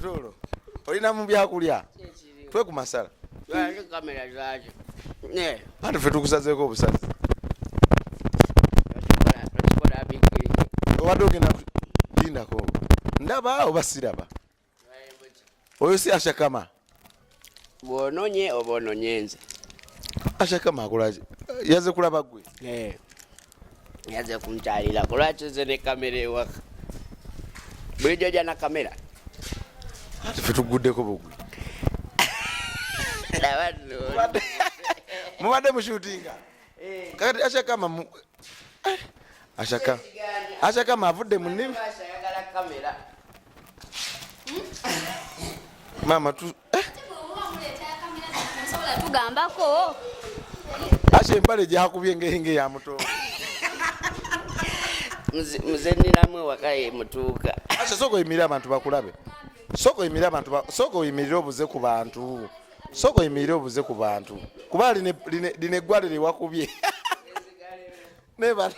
Mutoolo olina mu byakulya twe ku masala. Lwaki kamera zaaki? Ne, Anti ffe tukusazeeko obusazi. Okikola bigiri. Obadde ogenda lindako, ndaba oba siraba? Oyo si Ashakama? Bw'ononye oba ononye nze. Ashakama akolaki? Yaze kulaba gwe? Eh. Yaze kunkyalira. Lwaki nze ne kamera ewaka? Bulijjo ojja na kamera? Anti ffe tuguddeko bugwi. Laba nno. Mubadde mushutinga kakati Ashakama Ashaka Ashakama avudde mu nnimi. Ayagala kamera. Maama tu Nsobola tugambako. Asha empale gyakubye ngenge ya mutoolo. Muze nninamu ewaka ye mutuuka. Asha, sooka oyimirire abantu bakulabe. Sooka oyimirire abantu sooka oyimirire obuze ku bantu. Sooka oyimirire obuze ku bantu. Kuba lino eggwale lye wakubye. Neba.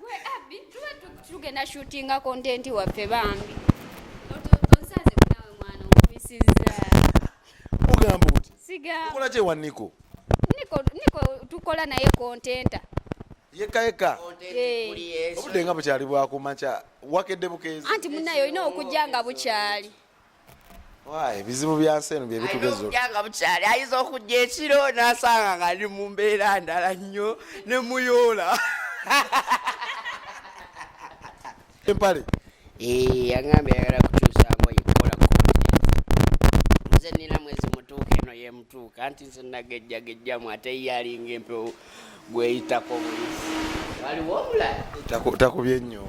Gwe Abby, tuba tugenda shootinga content waffe bambi. Onsanze naawe mwana okubisizza. Ugamba oti? Sigamba. Okola ki ewa Niko? Niko tukola naye content. Yekka yekka. Eh. Obudde nga bukyali bwakumakya, wakedde bukeezi. Anti munnaye olina okujja nga bukyali. Wayi, ebizibu bya nsi eno bye bitugeza. Okujja nga bukyali, ayinza okujja ekiro n'asanga nga ndi mu mbeera ndala nnyo ne muyoola. Empale. Eh, yangambye ayagala kukyusaamu okukola content. Nze nnina mwezi mutuuka eno ye mutuuka, anti nze nagejjagejjamu ate ye alinga empewo gweyitako buyisi. Waliwo omulala? Takubye nnyo.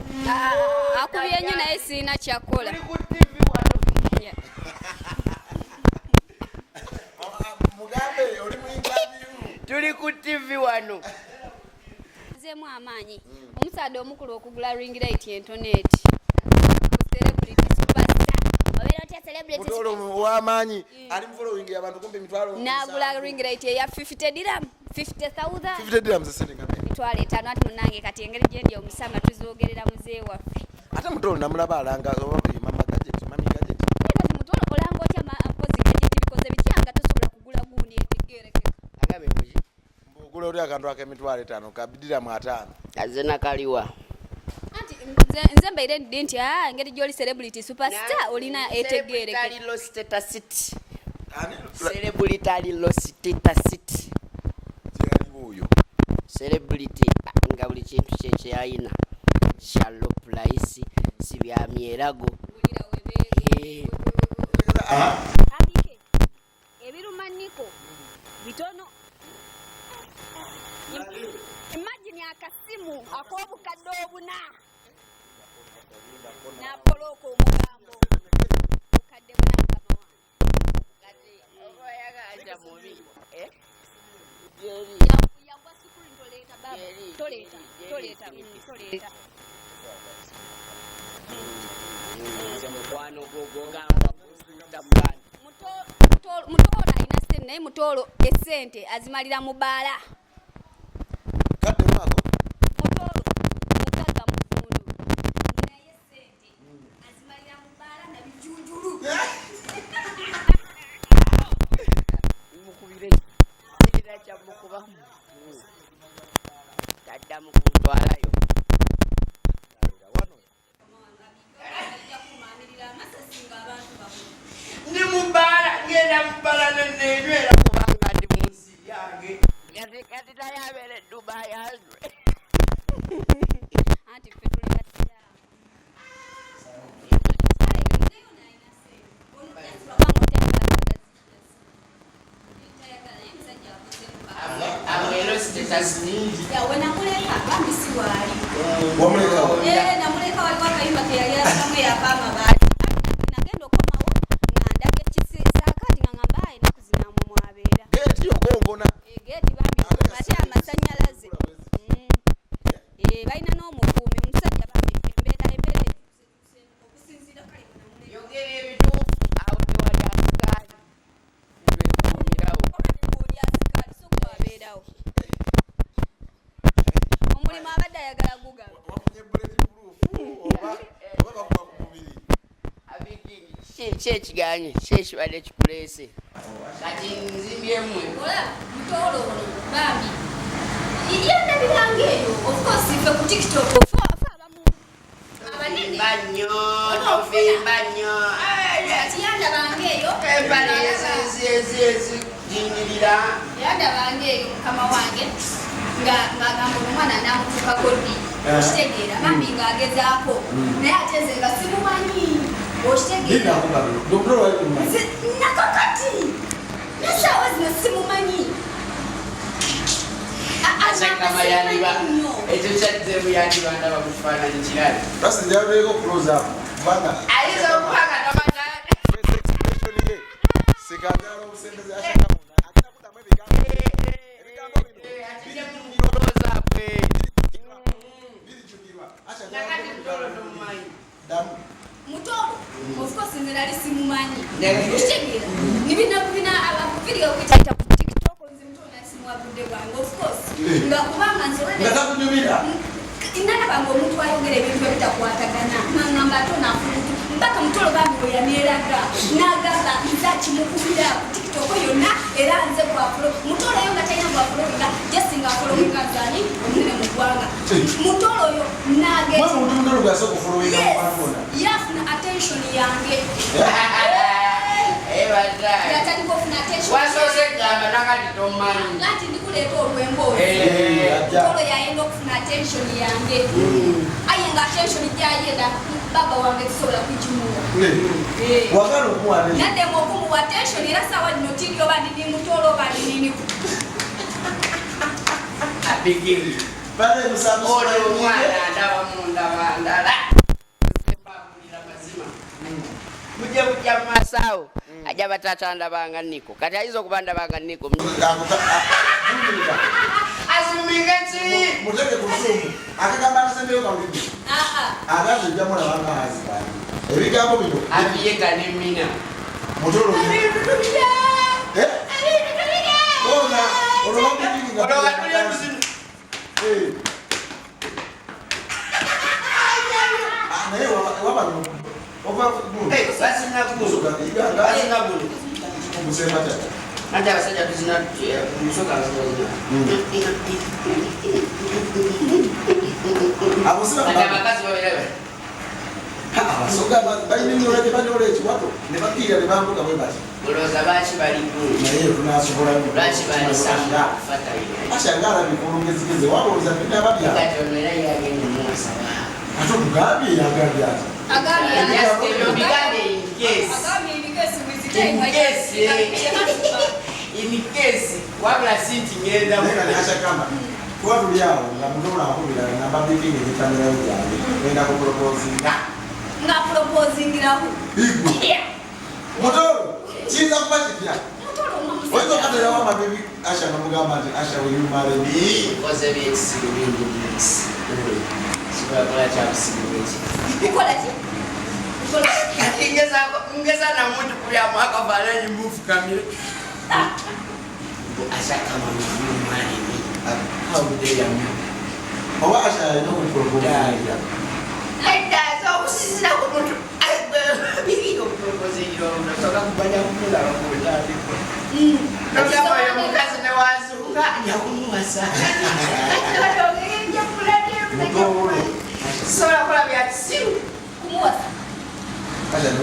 Akubye nnyo naye sirina kyakola. Tuli ku TV wano. Yeah. Mugambe oli mu interview. Tuli ku TV wano. Nzeemu amaanyi. Omusaadde omukulu okugula ring light entono eti. Celebrity superstar. Obeera otya celebrity Mutoolo superstar? ow'amaanyi ali mu following abantu kumpi emitwalo N'agula nsanvu. ring light eya 50 dirham, 50,000. 50 dirham ze sente nga mmeka? Emitwalo etaano. Ati munnange kati engeri gye ndi omusama tuzoogerera muzeeyi waffe. Ate Mutoolo namulaba alanga oba ye mama gadget, mami gadget. Naye kati Mutoolo olanga otya mpozi gadget bikoze bitya nga tosobola kugula gundi etegeerekeka? Agambye buki? Ogula oli akantu ak'emitwalo etaano ka dirham ataano. Azze nakaliwa. Anti nze mbaire ndi nti, engeri gy'oli celebrity superstar olina etegeerekeka. Celebrity ali low status city. Ani? Celebrity ali low status city. Gyali oyo. Celebrity nga buli kintu kye kyalina kya low price, si bya myerago. Wulira webeere. Eh. Abike, ebiruma Niko bitono. Imagine akasimu ak'obukadde obuna n'apolooka omugambo obukadde buna mukama wange. Kati oba oyagala mubi, eh? Jerry. Yagwa sukulu toleeta baba. Jerry, Toleeta, Jerry, toleeta, Jerry. toleeta. Nze mukwano gwo gwogamba tabulani. Mutoolo alina ssente naye Mutoolo essente azimalira mu bbaala. Kadde mwako? Mutoolo mugagga mufundu naye ssente azimalira mu bbaala na bijunjulu. Mukubire kirira kyamukuba. Taddamu kuntwalayo. Wano. Ajja kumaamirira amasasi ng'abantu bamu. Ndi mu bbaala, ngenda mu bbaala nenywera kubanga ndi mu nsi yange. Kati naye abeera e Dubai azwe. Anti ffe tuli basiraamu. Kale naye ono alina ssente. Ono lwakubanga otayagala tayagala naye omusajja akoze mu Amwero status nyingi. Ya, we namuleka bambi si waali. Wamuleka? Eh, namuleka waliwo akayimba ke yali asalamu eyava amabaati. Nagenda okomawo nga ndaga ekisaakaati nga ngamba, ayi ennaku zino amwe mwabeera. Geeti okongona. Eh, geeti bambi ate amasannyalaze. Eh, balina n'omukuumi omusajja bambi embeera okusinziira kale bwe namuleka. Yogera ebituufu, awo tewali asikaali. Twekuumirawo. Oli asikaali so gwabeerawo. Omulimu abadde ayagala gugaba. Wafunye bullet proof oba bakuba ku mubiri? Ki ekiganye? Ki ekibadde kikuleese? Kati nzimbyemu. Olaba mutoolo ono bambi yandabiranga eyo, of course ffe ku TikTok fe abamu abanene. Vimba nnyo, tovimba nnyo. Kati yandabanga eyo. Empale ezijingirira. Yandabanga eyo mukama wange ng'agamba omwana namutuukako ddi, okitegeera, bambi ng'agezaako, naye ate nze nga simumanyi, okitegeera. Nakakati nesaawa zino simumanyi. Asakama yandiba ekyo kyazzeemu, yandiba ndaba mu kifaananyi kirala. Basi njabeeko close up kubanga ayinza okuba nga tamanya. Face expression ye sikagala obusembeze ashaka munda agenda kuddamu ebigambo, ebigambo bino birijukirwa. Asha Nakati mutolo tomumanyi. Ddamu. Mutolo of course nze nali simumanyi, okitegeera, nibina bina abakuviriga okuyita ku TikTok. Nze mutolo nali simuwabudde bwange, of course nga kubanga nze Nga takunyumira. Nalabanga omuntu ayogera ebintu ebitakwatagana, nangamba ate onafulutu mpaka mutolo bambi bwe yaneeraga n'agamba nze akimukubira ku TikTok yonna, era nze gwafulo mutolo oyo nga talina gwafuloinga jesi nga afolowinga nzani omunene mu ggwanga mutolo oyo Mwe nageta. muntu mutolo gwasooka okufolowinga mu Yes, bantu bonna. yafuna attention yange, yatandika ofuna attention. Wasoose gamba nakati tomanyi. Anti ndikuleeta olw'emboozi. Ajja. Mutolo yayenda okufuna attention yange, aye nga attention gyayenda baba wange tusobola kugimuwa. Wagala okumuwa attention. Naddemu okumuwa attention, era saawa lino tiri oba ndini mutolo oba ndininiku. Abigiri. Bale musango. Ono omwana ndaba mundaba ndala. Mbabulira mazima. Mujje kujja mu maaso awo. Ajja bataata ndabanga niko. Kati ayinza okuba ndabanga niko. Asuminga ki? Muteke ku Zoom akagamba akasembeyo kawulidde. Agamba ojja mulaba nga husband ebigambo bino. Abiyega ne mina. Mutolo. Eh? Ona ono babikinga. Ono watulya oluzimu. Eh. Ah, naye waba ova Eh, basina gulu. Basina gulu. Musemba tata. Anti abasajja tuzina musoka abasajja. Abo si Kati abakazi babeera abasoga balina enyola gye banyola ekiwato ne bakkirira ne bambuka bwe bati. Olowooza lwaki bali gulu? Naye tunasobola. Lwaki balisamu okufatayira? Asha nga alabika olugezigezi, walowooza binaba bya Kati ono era yagenda omuwasaba. Ate omugambye, yagambye ati Just ebyo mbigambe in case. Agambye ebikesi. In case, eh. In case, wabula si nti ngenda. Naye kati Asha kama tuba tuli awo nga mutola akubira namba bikingi ne kamera yange ngenda ku proposinga. Nga proposingirawo. Igwe mutolo kiyinza kuba kitya? Oyinza okaterawo amabibi Asha nomugamba nti, "Asha, will you marry me?" Nkoze byekisiru bingi munsi. Sobola kola kyabusiru bweki. Kukola ki? Kukola ki? Kati ngeza namuntu kulyamu akafaananyi mufukamire. Asha kama mumwalimi. How dare you? Oba Asha alina okuproposinga? Nedda, okusinziira ku muntu biri okuproposingira omuntu osobola kumanya kumulaba ku ntandikwa. Nogamba oyo omukazi ne wansuuka nja kumuwasa. Mutolo. Sobola kukola bya kisiru. Kumuwasa. Asha ne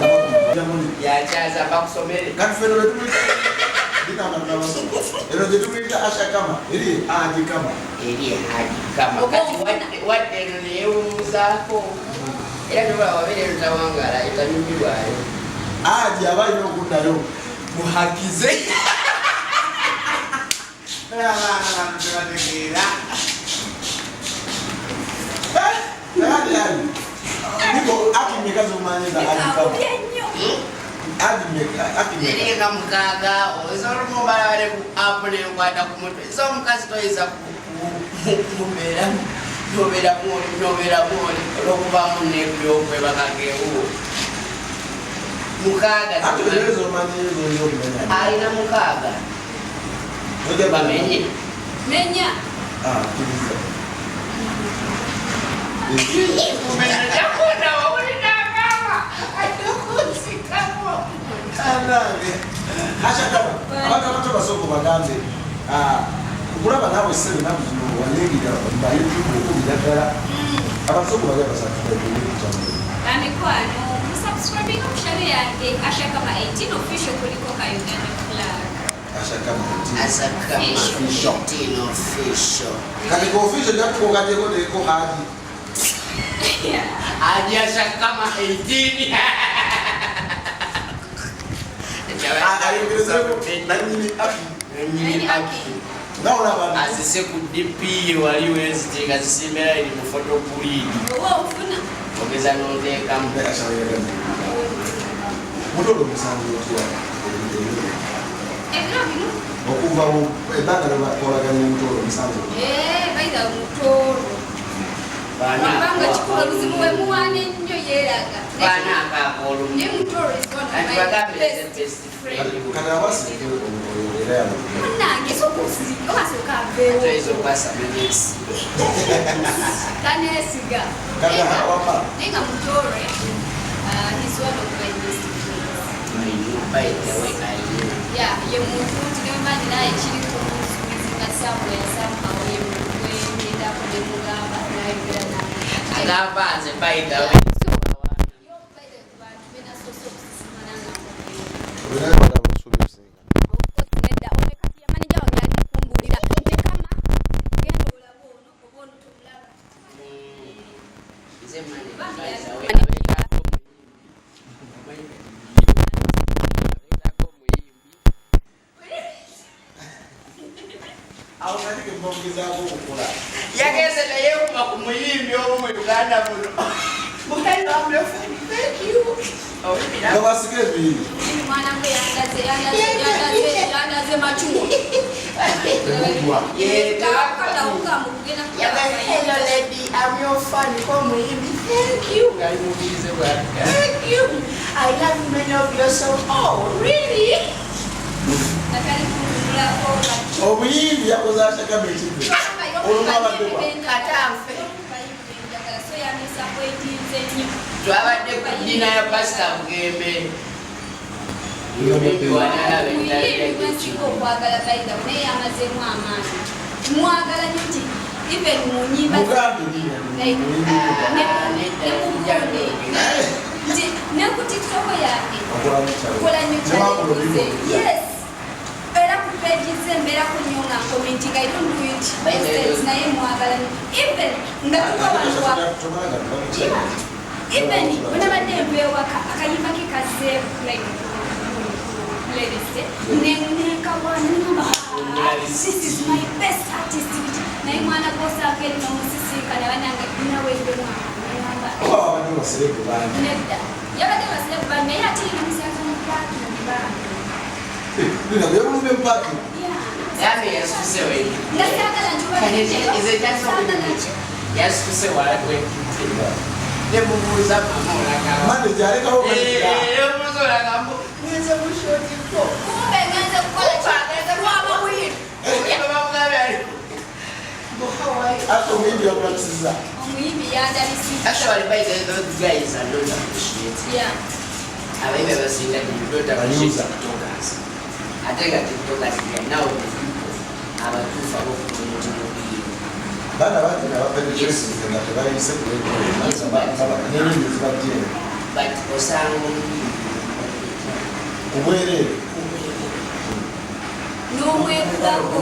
Yakyaza bakusomere. Kati ffe eno tumuyita bigamba tunabasoma eno gye tumuyita Asha kama eri Haji kama. Eri Haji kama kati wadde eno neyewumuzaako era nobala wabeera eno tawangala etanyumirwayo. Haji aba alina okuddayo. Muhakize abaana bantu tebategeera. Haji Haji niko aki mmeka zomanyiza Haji kama? Akubye nnyo. Haji mmeka aki mmeka? Eringa mukaaga oza olumu obalabale ku apu nenkwata ku mutwe so omukazi toyinza kubeeramu nobeeramu oli nobeeramu oli olwokubamu nebyokwebakaga ewuwo mukaaga. Ate era zomanyiyo zoyinza okumenya? Alina mukaaga. Tojja bamenye. Menya. Ah, kkiriza. Kumenya jakunda wawulira agamba ajja kunzikamu. Bannange, Ashakama, abantu abato basooka bagambe okulaba naawe ssebe naku zino wayingira ba YouTube okubira ddala. Abasooka bagambe basubscribe YouTube channel. Bamikwano, musubscribinga ku channel yange Ashakama 18 Official, kuliko ka Uganda flag. Ashakama 18. Asakama. Official. 18 Official. Kati ku official jatukukatyeko teeko haji. Aji Ashakama 18. Ayongerezeko nanyini Aki. Nanyini Aki. Nawe olaba. Azise ku DP ye wali wenzite nga zisimbera eri mu photo grid. Oba ofuna. Ogeza n'oteekamu. Mutolo omusango otya? Ebiro bino. Okuva ebbanga lwebakolaganya omutolo omusango. Baida mutolo. Kubanga kikulu obuzibu bwe muwaana ennyo yeeraga. Baana akakoolumu. Naye mutolo is one of my Anti best friend. Kati awasirike oyo era yamutume. Munnange sooka osirike oba sooka aveewo. Toyinza okwasama n'ensi. Taneesiga. Kati awama. Naye nga mutore, he's one of my best friends. I know, by the way, I know. Yeah, ye muntu nti ne bwe nina ekiri kunsuubizinga somewhere somehow, ye muntu gwe ngendako ne mugamba n'ayogera nange. Agamba nze by the way. So, yo, by the way, ku bantu be nasoose okusisinkana nga mugenda. Olinayo bagamba osuubi osinga. Of course, nedda. Ono kati ya manager wange ali kumbuulira nti kama genda olabe ono oba ono tomulaba. Nze mani, Bambi by the way, yali- abeetaako omuyimbi. Abeetaako omuyimbi. Awo kati ke mbamugezaako okukola. Yagenze naye kuba ku muyimbi omu mu Uganda muno. Mukazi wange, thank you. Omuyimbi Nga basika ebiiri. Mimi mwana gwe yandaze yandaze yandaze yandaze machungwa. Teguggwa. Yeah, Katawuka mu kugenda Yagenze, "Hello lady, I'm your fan." Ko muyimbi, thank you. Ngali mubirize bw'ati. Thank you. I love many of your songs. Oh, really? Nakali kutunulako. Omuyimbi yakoze Ashakama ekivve. Olwo mwabadde wa? Katanfe. So yandisappointinze nnyo. Twabadde ku dinner ya Pastor Bugembe. Omuyimbi wanalaba Omuyimbi gwe nsinga okwagala by the way, naye yamazeemu amaanyi. Mwagala nnyo nti even mu nnyimba Mugambe nina. Like, Nedda, ne ku gundi nti ne ku TikTok yange Okola nnyo challenge. nkola nnyo Ne wakola challenge. oluyimba. Yes, era ku page ze mbeerako nnyo nga commenting. I don't do it by steps, naye mwagala nnyo even nga tuva wano wa Tomala ga tuba mu challenge. Even bwe nabadde nva ewaka, akayimba ke kazzeeku like playlist nekawana nengamba, "This is my best artist." Naye mwana gwosaako eri nomusisinkana banange nawedde mwana nengamba. Oba babadde baserebu bangi. Nedda, yabadde baserebu bangi, naye ate yina musanze mu parking bangi. Nina bwebulumye mu parking. Yambe yasuse we. Nga saagala nti oba Nze saagala ki. Yasuse wala gwempite. Ne mubuuza mama olagaba. Manager alekawo manager. Nemubuuza olagamba ngenze mu short ko. Kumbe ngenze kukola ki? Waba bwino. Bamugambye ali. Ngo how are you? Ate omuyimbi yakulabisizza. Omuyimbi yandabisizza. Actually, by the way, those guys are not appreciated. Abayimbi abasinga they don't appreciate Bayuza. TikTokers. Ate nga TikTokers, they are now the people abatuufu ab'okupromotinga obuyimbi. Baana bangi nabapenetrations nga tebayise ku n'ennyimbi zibajje. But osanga omuyimbi Ku bwereere. N'omwekubako.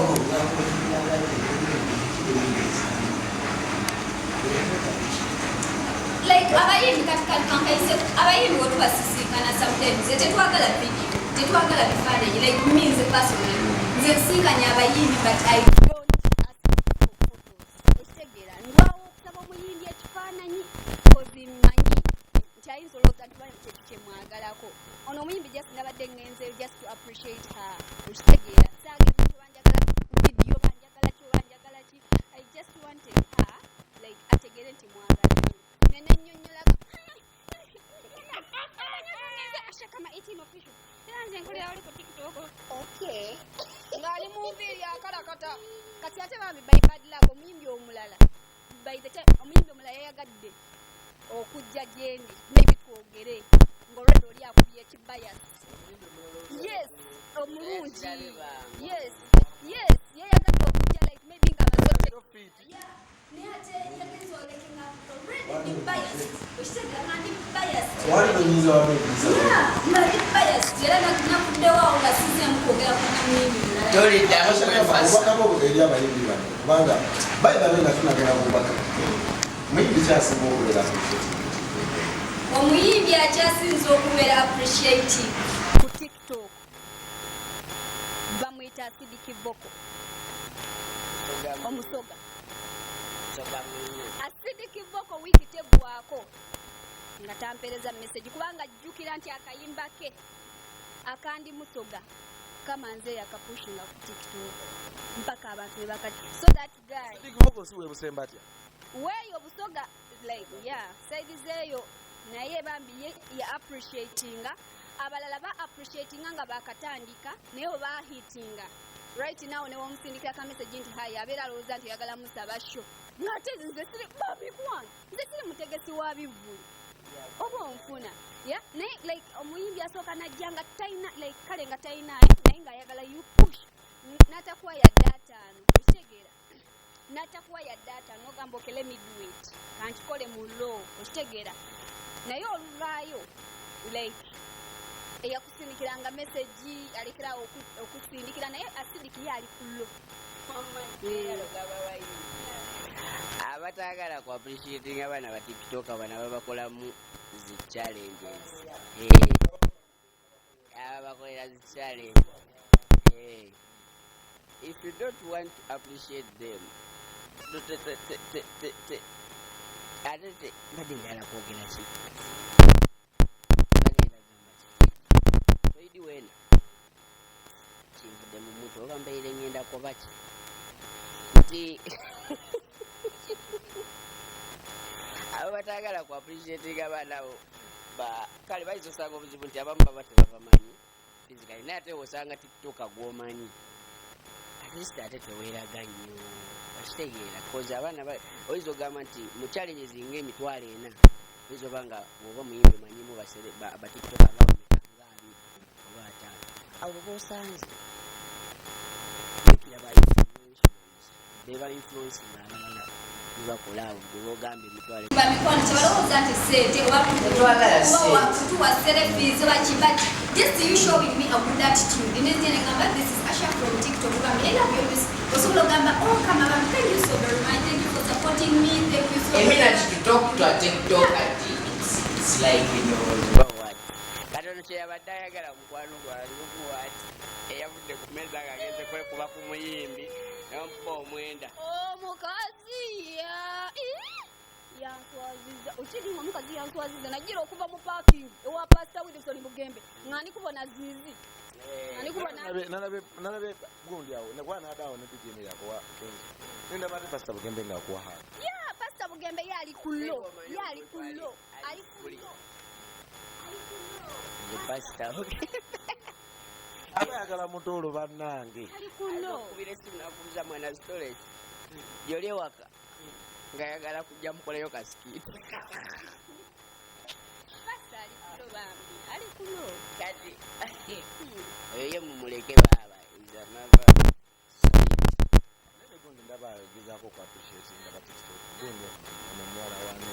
Like abayimbi kati kati kankaise abayimbi we tubasisinkana sometimes tetwagala video, tetwagala bifaananyi. Like me, nze personally nze nsinkanya abayimbi, but I don't ask for photos. Okitegeera, ndwawo okusaba omuyimbi ekifaananyi 'cause mmanyi nti ayinza olowooza nti bana kyekyo kyemwagalako. Ono omuyimbi just nabadde ngenzeyo just to appreciate her. Okitegeera, saagezi nti banjagala video, banjagala ki, banjagala ki. I just wanted her like ategeere nti mwagala nnyo nenennyonnyolako. Ashakama 18 Official, era nze nkolera wali ku TikTok. Okay, ng'ali mu nviiri akalakata. Kati ate bambi by bad luck omuyimbi omulala, by the time omuyimbi omulala yayagadde okujja gyendi maybe twogere, ng'olwedde oli akubye ekibayasi. Tonyiza wabwe. Yeah, nga ndi biased era nakuddewo awo nga sizeemu kwogera ku namuyimbi mulala. Toliddamu kwefasa. Obubaka bwo eri abayimbi bano, kubanga bayirabe nga tunagenda mu bubaka, muyimbi kyasinga okubeera appreciated? Omuyimbi akyasinze okubeera appreciative ku TikTok bamuyita Acidic Vokoz, Omusoga. Acidic Vokoz wiiki teggwako nga tampeereza message, kubanga ajjukira nti akayimba ke akandi Musoga kamanze yakapushinga ku TikTok mpaka abantu ne bakati. So that guy Si webusemba atya? Weeyo Busoga, like, yeah, side zeeyo, naye bambi ye ya appreciatinga. Abalala ba appreciatinga nga bakatandika, naye bwe bahitinga right now newomusindikira ka message nti hi, abeera alowooza nti oyagala musaba show, ng'ate nze siri bamikwano, nze siri mutegesi wa bivvulu oba onfuna ya. Naye like omuyimbi asooka najja nga talina, like kale nga talinayo, naye ng'ayagala you push, n'atakuwa yadde 5, okitegeera? N'atakuwa yadde 5, ogamba, "Okay, let me do it, kankikole mu low," okitegeera? Naye oluvaayo, like eyakusindikiranga message alekerawo okusindikira, naye Acidic ye ali ku low. Abatagala ku appreciating abaana ba TikTok, bana babakolamu zi challenges. Ababakolera zi challenge. If you don't want to appreciate them, ate mbadde njagala kwogera ki? Mbadde ndagamba ki? Toidi weena kinvudde mu mutwe, oba mbeire ngenda kuba ki nti abo batagala ku appreciating abaana abo kale bayinza osanga obuzibu nti abamu baba tebabamanyi physically, naye ate osanga TikToka gwomanyi at least ate teweeraga nnyo, okitegeera? Cause abaana oyinza okugamba nti mu challenges nga 400,000, oyinza oba nga bwoba muyimbi omanyimu batiktoka nga bameka, nga 20 oba 50, abo bosanze jukira ba influencers, beba influencing abalala bebakola abo gebogamba 400,000. Bamikwano tebalowooza nti sente oba Tetwagala sente. kutuwa selfies oba ki, but just you showing me a good attitude, nezye negamba, "This is Asha from TikTok." Ogamba, "I love your music." Osobola ogamba, "Oh, kama bambi, thank you so very much, thank you for supporting me, thank you so Emina very much." to talk to a TikToker, it's like, you know what, katono kyeyabadde ayagala mukwano gwange okuwati eyavudde ku meza nga agenze kwekuba ku muyimbi namukuba omwenda. Omukazi yanswaziza, okiringa omukazi yanswaziza, nagira okuva mu parking ewa Pastor Wilson Bugembe nga ndi kubona zizi, nga ndi kubona. Nalabe gundi awo nekwanadawo ne DJ yakuwa Kenzo, nendaba ate Pastor Bugembe ngaakuwa hayi. Ya, Pastor Bugembe ye ali ku low, ye ali ku low, ali ku low, ali ku low. The pastor. Aba ayagala mutoolo bannange. Ali ku low. Okubira esimu nakubuza, "Mwana storage gyoli ewaka?" Ngaayagala kujja mukoleyo ka skit. Pastor ali ku low, bambi ali ku low. Kati oyo ye mumuleke, baaba is another side. Naye gundi ndaba agezaako ku appreciating aba TikTok, gundi ono omuwala wani?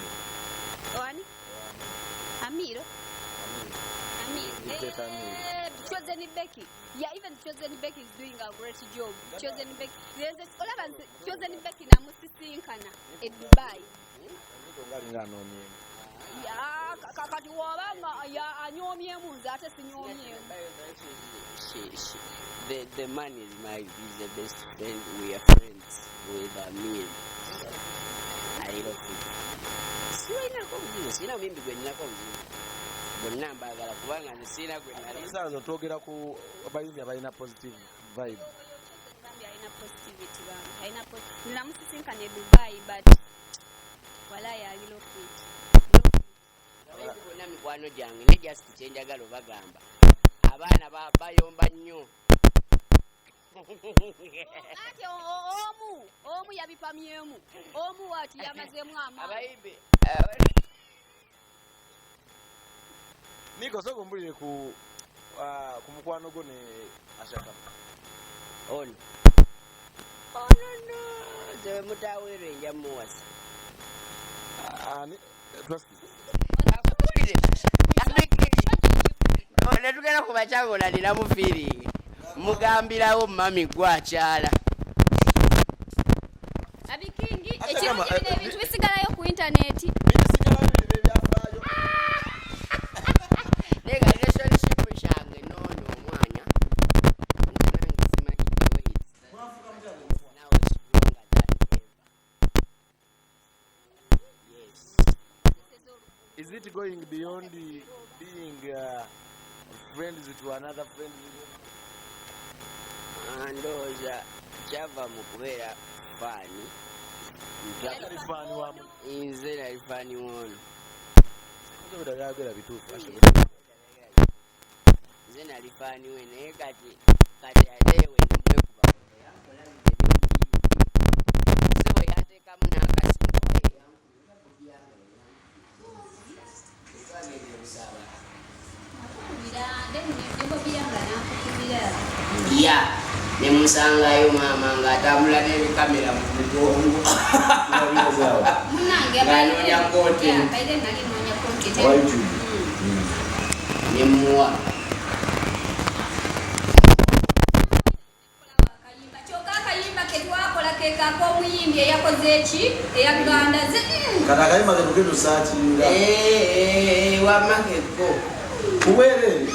Wani? Amiro. Amiro. Ipeta Amiro. Chosen Becky. Yeah, even Chosen Becky is doing a great job. Chosen Becky. There's a, olaba nze Chosen Becky namusisinkana e Dubai. Amiro ngaalinga anoomyemu. Ya, kati wabanga ya anyoomyemu, nze ate sinyoomyemu. The man is the best friend. We are friends with Amir. I love him. Sirinako buzibu, sirina muyimbi gwe nnako buzibu. Bonna mbaagala kubanga nze sirina gwe nali. Esaawa zino twogera ku bayimbi abalina positive vibe. Chosen bambi alina positivity, bambi alina namusisinkana e Dubai, but walayi ali low fit. Abayimbi bonna mikwano gyange, ne just kyenjagala obagamba, abaana bayomba nnyo. Ate omu yabipamyemu, omu wati yamazeemu amaanyi. Abayimbi Niko, sooka ombulire ku mukwano gwo ne Ashaka. Ono ono no nze we mutaweerwe nja muwasa. Ani? Trust. Akubulire. Netugenda ku makya ninamu feeling, mugambirawo mami gwakyala. Abikingi. Ate Ekirungi, bino ebintu bisigalayo ku intaneti. Bisigala biri ebyafaayo. Naye nga relationship kyange noono omwana, nze nange simanyi the way it's now stronger than ever. Yes. Is it going beyond the being friends to another friend? Ah, ndowooza kyava mu kubeera fan. Yali fan wa Nze nali fan wono. Byagera bituufu. Nze nali fan we, naye kati ate we namwekuba yankola se bwe yanteekamu n'akasinga. Twagenda okusaba. Nakukubira, then ne Bobi Yanga nankukubira. Ya, nemusangayo maama ng'atambula n'ebikamera mu mugongo. Munange. Ng'anoonya content. Baire nali noonya content. Owa YouTube. Nemuwa. Akayimba kyokka, akayimba ke twakola ke kak'omuyimbi eyakoze eki eyaganda ze. Kati akayimba ke tugenda osaakinga. Wamakeko. Kubwereere.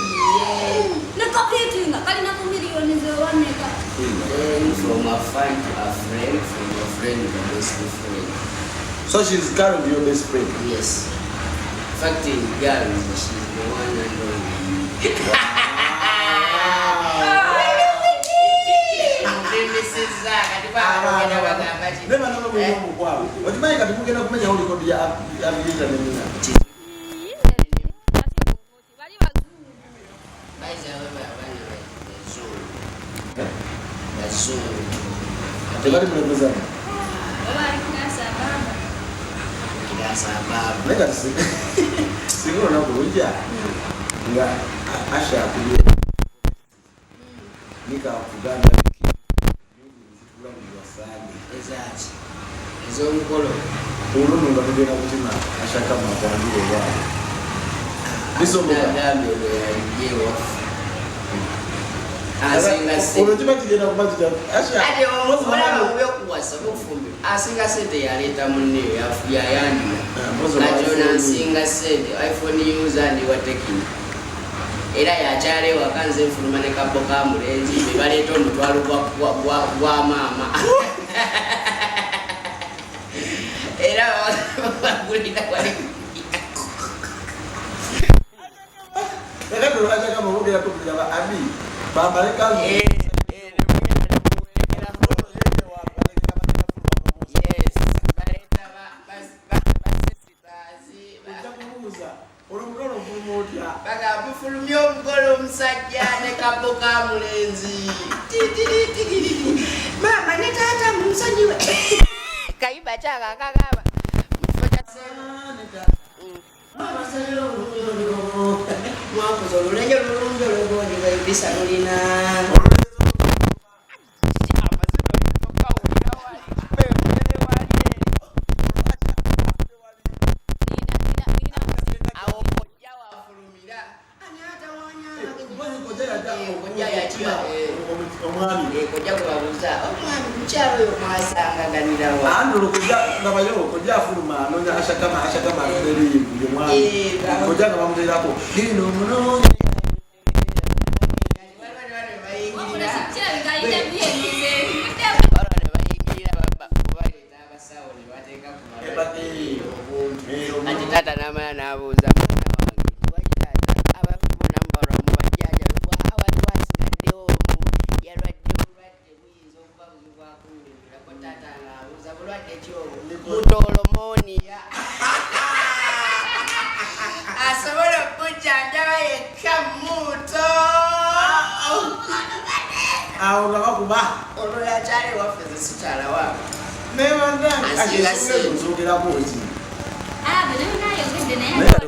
Nekapitinga kalina ku miliyoni zewameka. Then from a fan to a friend, from a friend to a best friend. So she's currently your best friend? Yes. In fact, in girls, she's the one and only. Mpimisizza kati bagenda bagamba ki? Ne bana babulina omukwano. Okimanyi kati mugenda kumenyawo likodi ya Abigail ne Nina. Bali bazungu. Bayizi abo abaana bazungu. Bazungu. Tebali mulembezana. Oba ali kirasa baba. Kirasa baba. Naye kati singa olunaku lujja nga Asha akubye nika akugamba zitula buli wasange. Ezaki? Ez'omukolo. Olwo nno nga tugenda kutima Ashaka matandire ewaabwe. Bisoboka. Nagambye olwo yajja ewaffe. Asinga Olwo ssente. kiba kigenda kuba kitya Asha? Ate olaba mubyokuwasa obufumbiro, asinga sente yaleeta munne, yayanjula. Mpozi Kati ono iPhone. Asinga sente iPhone user, ndi wa Tecno, era yakyala ewaka, nze nfuluma ne kabbo ka mulenzi be baleeta omutwalo gwa maama, era bagulira wali. Kakati olwo Ashaka mubogera tukulira ba abi bambale kanzu. Eh, ne mugenda ne muwerekerako. Yes, baleeta ba sisters. Ojja kubuuza olwo mutolo ofuluma otya? Baga mufulumye omugole omusajja ne kabbo ka mulenzi. Titiritiriri. Maama ne taata munsonyiwe. Kayimba kyaka akagamba mu kifo kya mwakoze olulenje lulungi olwogonjebwa ebisa lulina. Amazina oyinza okukawulira wali, beekubere wali eri. Awo kojja wafulumira. Ani atawanya? Mpozi kojja yajja Kojja yakima, omwami. Kojja gwe babuuza omwami mukyalo oyo mwasangaganirawa. Anti olwo kojja ndabayo kojja afuluma anoonya Ashakama, Ashakama eri ye mwami. Kojja nga bamuteerako gino omunoonya. Wabula kirabika interview enoze. Baleeta abasawo ne bateeka ku malwaliro obuntu. Omuntu. Ati taata n'amala n'abuuza, mwana wange lwaki taata abafu bonna mubalwa mu bajjajja abantu basigaddewo omu yalwadde bulwadde buyinza okuba buzibu bwakunnyonnyolako. Taata ng'abuuza bulwadde ki obwo? Mutolomoniya asobola okujjanjaba yekka muto. Awo nga bakuba. Olwo yakyala ewaffe, ze sikyala waabwe. Naye bannange, Asinga ensonga ezo nzogerako ki? Ah, bino nayogedde naye. Naye kati